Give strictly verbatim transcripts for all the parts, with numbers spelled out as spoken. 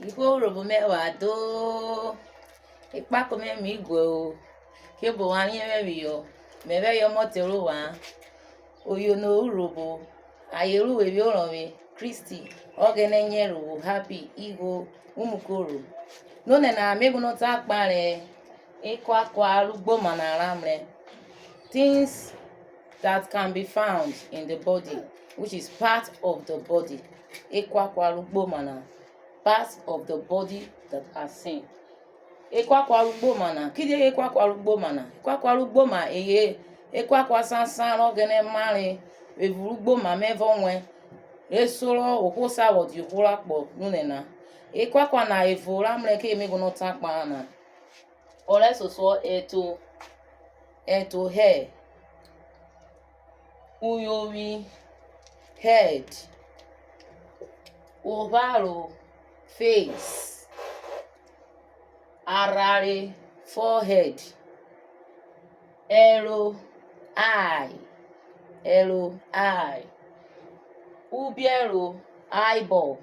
Ihwo Urhobo mẹ wa do, ekpako mẹ mi guẹ o, kirobo ovwan riẹn vwẹ phiyọ, mẹvwẹ yẹ ọmọtẹ rẹ ovwan, oyono Urhobo, aye rẹ uwevwi orọnvwe Kristi, Ọghẹnẹ nyẹrhovwo Happy Igho Umukoro. Nonẹna, me guọnọ ta kpahen ekuakua rẹ ugboma na ra mrẹ, things that can be found in the body, which is part of the body. Ekuakua rẹ ugboma na, part of the body that are seen. Ekuakua rẹ ugboma na, kidie ekuakua rẹ ugboma na? Ekuakua rẹ ugboma eye ekuakua sansan rẹ Ọghẹnẹ mare evun rẹ ugboma mẹ vẹ ọwẹn, re sorọ ohwo sa vwọ dia ohwo ra kpọ nonẹna. Ekuakua na evo ra mrẹ ke me guọnọ ta kpahen na. Ọrẹsosuọ, ẹto, ẹto hair, uyovwi, head, opharo, face, arhare, forehead, ẹro, eye, ẹro, eye, ubiẹro, eyeball,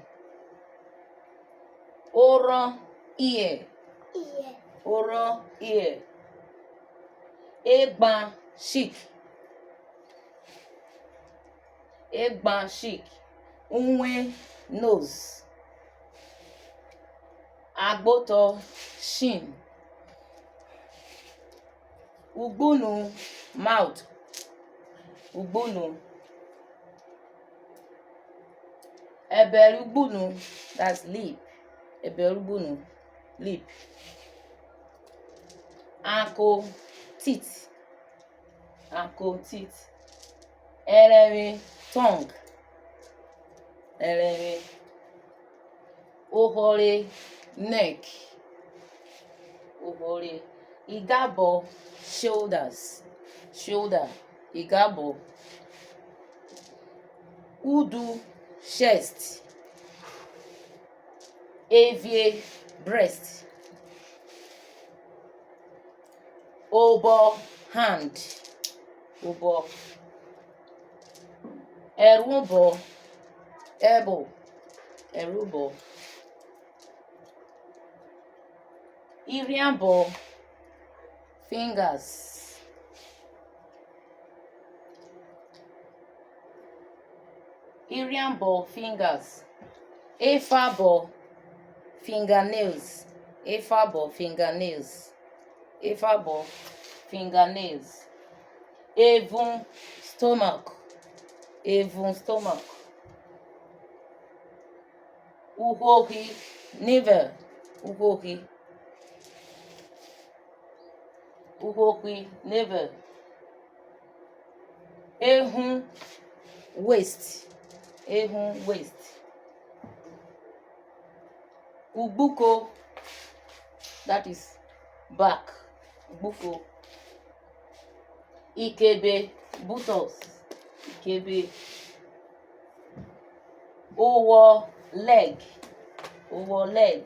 orhọn, ear, orhọn, ear, egban, cheek, egban, cheek, uwen, nose, agbotọ, chin, ugbunu, mouth, ugbunu, ẹbẹre ugbunu, that's lip, ẹbẹre ugbunu, lip, ako, teeth, ako, teeth, ẹrẹvwe, tongue, ẹrẹvwe, ohọre, neck, ohọre, igabọ, shoulders, shoulder, igabọ, udu, chest, evie, breast, obọ, hand, obọ, ẹrhuobọ, elbow, ẹrhuobọ, irhiabọ, fingers, irhiabọ, fingers, efabọ, fingernails, efabọ, fingernails, efabọ, fingernails, evun, stomach, evun, stomach, uhuohi, navel, uhuohi, uhuohi, navel, ehun, waist, ehun, waist, ugbuko, that is back, ugbuko, ikebe, buttocks, ikebe, owọ, leg, owọ, leg,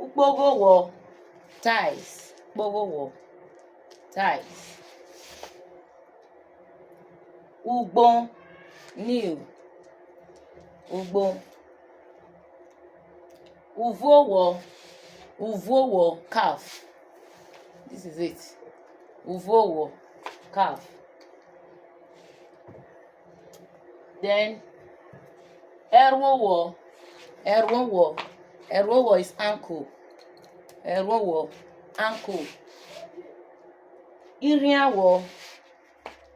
ukpogho owọ, thighs, ukpogho owọ, thighs, ugbon, knee, ugbon, uvuowọ, uvuowọ, calf. This is it. Uvuowọ, calf. Then, ẹrhuowọ, ẹrhuowọ, ẹrhuowọ is ankle. Ẹrhuowọ, ankle. Irhiawọ,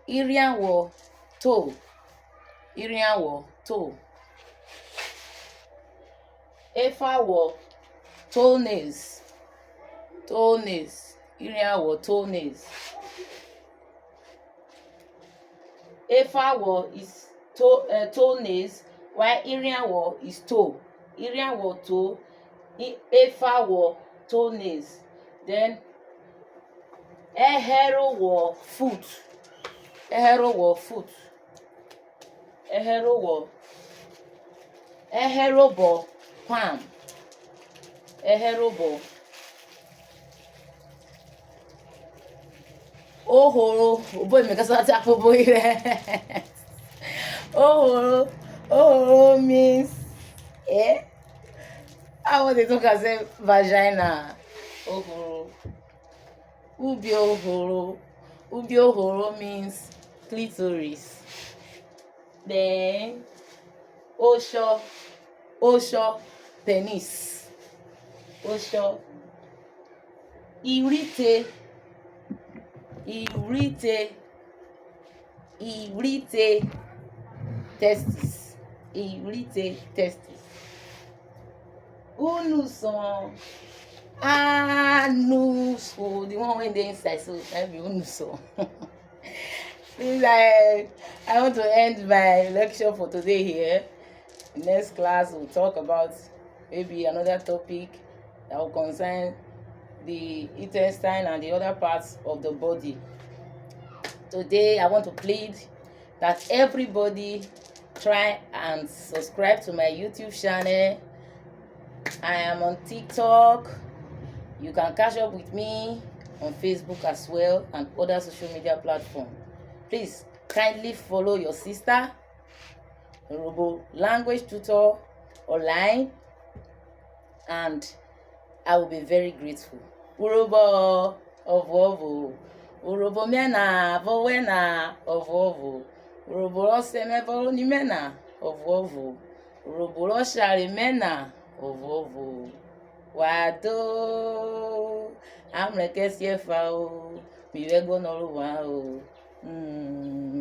irhiawọ, toe. Irhiawọ, toe. Efawọ, toenails. Toenails. Irhiawọ, toenails. Efawọ is toe, uh, toenails, while irhiawọ is toe. Irhiawọ, toe, i-, efawọ, toenails. Then, ẹhẹrowọ, foot. Ẹhẹrowọ, foot. Ẹhẹrowọ. Ẹhẹrobọ, palm. Ẹhẹrobọ. Ohoro, obo me ka sa ta kpo obo rẹ ohoro, ohoro means, eh? I want to talk as a vagina. Ohoro. Ubi ohoro. Ubi ohoro means clitoris. Then, osho. Osho, penis. Osho. Iwrite. Iwrite. Iwrite, testis. Iwrite, testis. Unuson. Anus. Oh, the one wey dey inside, so na be unuson. Please, I, I want to end my lecture for today here. Next class, we'll talk about maybe another topic that will concern the intestine and the other parts of the body. Today, I want to plead that everybody try and subscribe to my YouTube channel. I am on TikTok. You can catch up with me on Facebook as well and other social media platform. Please kindly follow your sister, Urhobo Language Tutor Online, and I will be very grateful. Urhobo ọvuọvo, Urhobo mẹ na vẹ owẹ na ọvuọvo, Urhobo rẹ ọsẹ mẹ vẹ oni mẹ na ọvuọvo, Urhobo rẹ ọshare mẹ na ọvuọvo. Wa do, a mrẹ kẹ siẹfa o, mi vwẹ ẹguọnọ rẹ ovwan o. Mm.